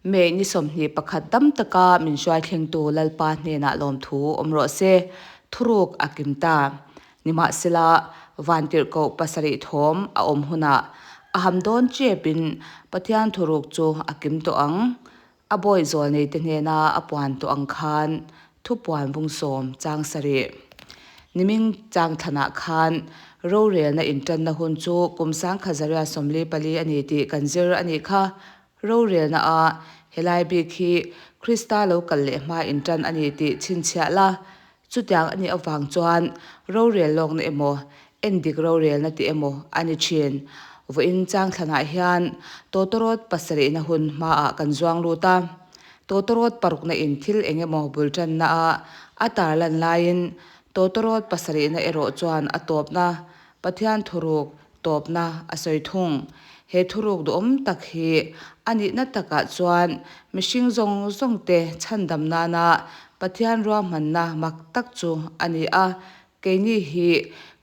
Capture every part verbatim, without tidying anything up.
May ni sawmhni pakhat dam taka min hruai thlengtu Lalpa hnena lawmthu awm rawh se. Thuruk a kim ta. Nimahsela, vantirhkoh pasarih thawm a awm huna a hamdawn ṭepin Pathian thuruk chu a kim tawh ang. A bawizawl neite hnena a puan tawh ang khan Thupuan bung sawm chang sarih. Niming chang thlana khan rorelna inṭanna hun chu kum sangkhat zariat sawmli pali a ni tih kan zir a nih kha. Rorelna a, helai bik hi Krista lo kal leh hma inṭan a ni tih chhinchhiah la. Chutiang a nih avang chuan rorel lawkna emaw, endik rorelna tih emaw a ni ṭhin. Vawiin chang thlanah hian tawtawrawt pasarihna hun hmaah kan zuang lut a. Tawtawrawt parukna in thil eng emaw bul ṭanna a, a tarlan laiin tawtawrawt pasarihna erawh chuan a tawpna, Pathian thuruk tawpna a sawi thung. He thuruk duhawm tak hi a nihna takah chuan mihring zawng zawngte chhandam nana Pathian ruahmanna mak tak chu a ni a. Keini hi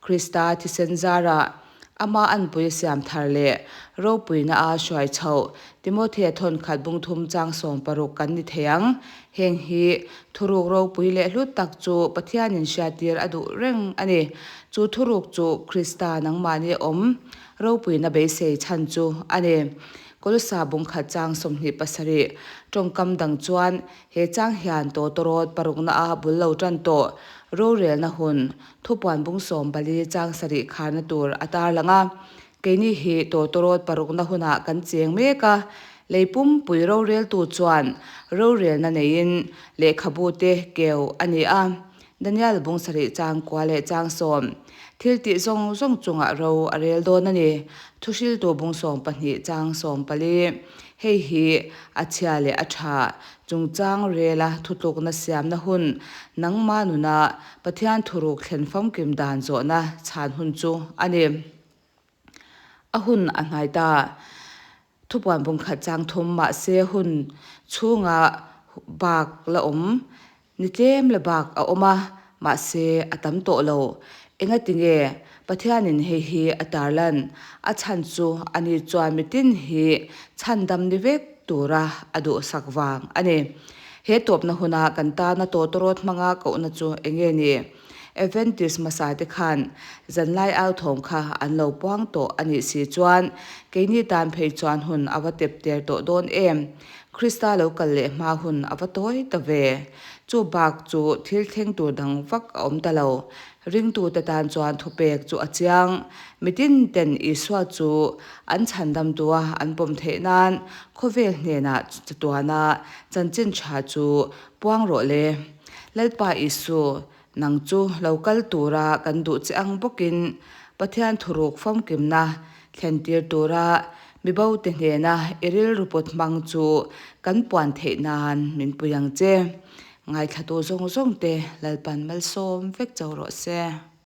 Krista thisen zara ama anpui siam thar leh ropuina a hruai chhoh Timothea thawn khat bung thum chang sawm paruk kan ni thei ang. Heng hi thuruk ropui leh hlu tak chu Pathianin hriattir a duh reng a ni. Chu thuruk chu Krista nangmahni awm ropuina beisei chhan chu a ni. Kolosa bung khat chang sawmhnih pasarih. Ṭawngkam dang chuan he chang hian tawtawrawt parukna a bul lo ṭan tawh rorelna hun Thupuan bung sawm pali chang sarih kharna tur a tarlang a. Keini hi tawtawrawt parukna hunah kan cheng mek a. Lei pumpui roreltu chuan rorelna neiin lehkhabu te keu a ni a. Daniel bung sarih chang kua leh chang sawm. Thil tih zawng zawng chungah ro a rel dawn a ni. Thuhriltu bung sawm pahnih chang sawm pali. Hei hi a chhia leh a ṭha chungchang rela thutlukna siamna hun, nangma nuna Pathian thuruk thlen famkim dan zawhna chhan hun chu a ni. A hun a hnai ta. Thupuan bung khat chang thum, mahse hun chhunga bak la awm, ni tlem la bak a awm a, mahse a tam tawh lo. Engatinge Pathianin hei hi a tarlan? A chhan chu a ni chuan mitin hi chhandam ni vek tura a duhsak vang a ni. He tawpna huna kan tana tawtawrawt hmanga kohna chu eng nge ni? Adventist hmasa te khan zanlai au thawm kha an lo puang tawh a nih si chuan keini tan phei chuan hun a va tep tel tawh dawn em. Krista lo kal leh hma hun a va tawi ta ve. Chu bak chu thil thleng tur dang vak a awm ta lo. Ringtute tan chuan thupek chu a chiang. Mitin ten Isua chu an chhandamtu a an pawm theih nan khawvel hnenah chatuana chanchin ṭha chu puang rawh le. Lalpa Isu, nang chu lo kal tura kan duh che ang bawkin Pathian thuruk famkimna thlentir tura mi bote hnena i rilru pawt hmang chu kan puan theih nan min pui ang che. Ngaithlatu zawng zawngte Lalpan malsawm vek chau rawh se.